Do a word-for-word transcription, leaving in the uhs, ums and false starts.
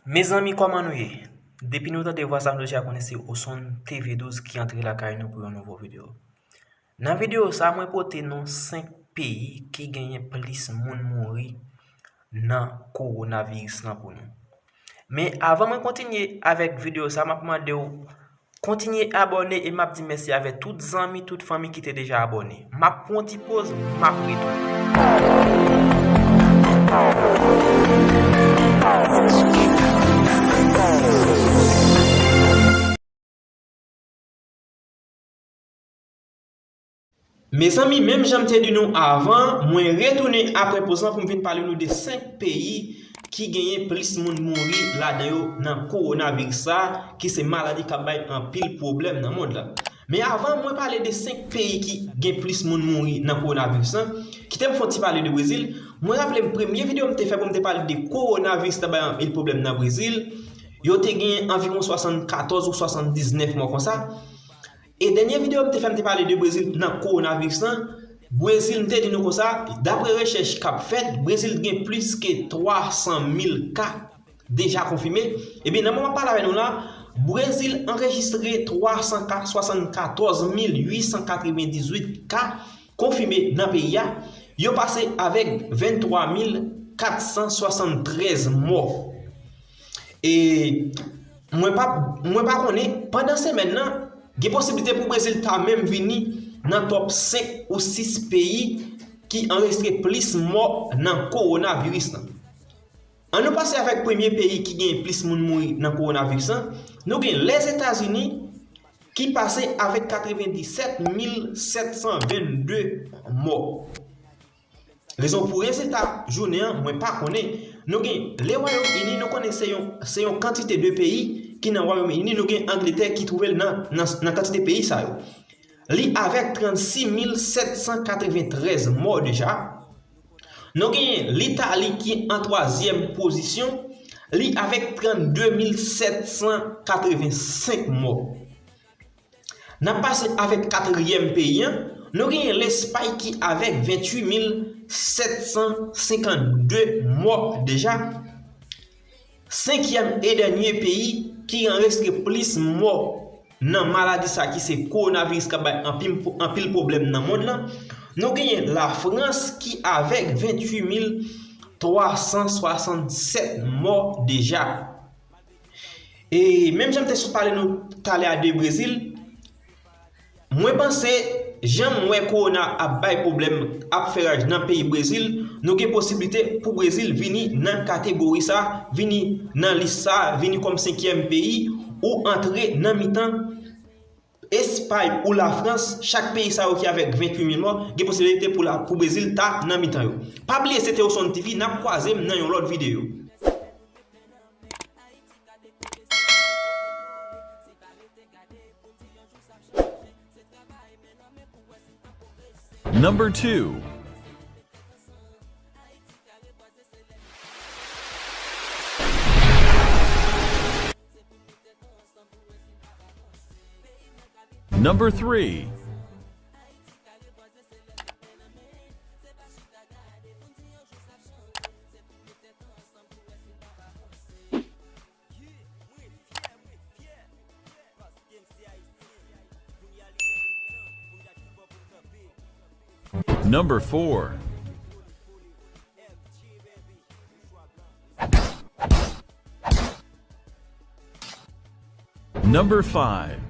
Mezanmi, kòman nou ye? Depi nou tande vwa sa, m deja konnen se Osonn T V douz ki antre lakay nou pou yon nouvo videyo. Nan videyo sa, mwen pote nou senk peyi ki genyen plis moun mouri nan kowonaviris lan pou nou. Men avan mwen kontinye avèk videyo sa, m ap mande w kontinye abòne e m ap di mèsi avè tout zanmi, tout fanmi ki te deja abòne. M ap pran yon ti poz, m ap retounen. Mezanmi, menm jan m te di nou avan, mwen retounen apre poz lan pou m vin pale nou de senk peyi ki genyen plis moun mouri ladan yo nan kowonaviris sa, ki se maladi k ap bay anpil pwoblèm nan mond lan. Men avan mwen pale de senk peyi ki gen plis moun mouri nan kowonaviris lan, kite m fè yon ti pale de Brezil. Mwen raple m premye videyo m te fè pou m te pale de kowonaviris la bay anpil pwoblèm nan Brezil, yo te gen anviwon swasannkatòz ou swasanndiznèf mò konsa. E dènye videyo m te fè, m te pale de Brezil nan kowonaviris lan. Brezil, m te di nou konsa, dapre rechèch k ap fèt, Brezil gen plis ke twa san mil ka deja konfime. Ebyen, nan moman m ap pale avè nou la, Brezil anrejistre twa san ka, swasannkatòz mil uit san katrevendizuit ka konfime nan peyi a. Yo pase avèk venntwa mil kat san swasanntrèz mò. E mwen pa, mwen pa konnen, pandan semèn nan, gen posiblite pou Brezil ta menm vini nan tòp senk ou sis peyi ki anrejistre plis mò nan kowonaviris lan. Ann nou pase avèk premye peyi ki gen plis moun mouri nan kowonaviris lan. Nou gen Lèzetazini ki pase avèk katrevendisèt mil sèt san vennde mò. Rezon pou rezilta jounen an, mwen pa konnen. Nou gen Lewayòm Ini, nou konnen se yon, se yon kantite de peyi ki nan Wayòm Ini. Nou gen Angletè ki twouve l nan, nan, nan kantite peyi sa yo. Li avèk trannsis mil sèt san katreventrèz mò deja. Nou genyen Litali ki an twazyèm pozisyon, li avèk trannde mil sèt san katrevensenk mò. N ap pase avèk katriyèm peyi an, nou genyen Lespay ki avèk venntuit mil sèt san senkannde mò deja. Senkyèm e dènye peyi ki anrejistre plis mò nan maladi sa ki se kowonaviris k ap bay anpil, anpil pwoblèm nan mond lan, nou genyen Lafrans ki avèk venntuit mil twa san swasannsèt mò deja. E menm jan m te sot pale nou talè a de Brezil, mwen panse, jan m wè kowona ap bay pwoblèm, ap fè raj nan peyi Brezil, nou gen posiblite pou Brezil vini nan kategori sa, vini nan lis sa, vini kòm senkyèm peyi, ou antre nan mitan Espay ou Lafrans, chak peyi sa yo ki avèk venntuit mil mò, gen posiblite pou la, pou Brezil ta nan mitan yo. Pa bliye, se te Osonn T V, n ap kwaze m nan yon lòt videyo. Number two. Number three. Number four. Number five.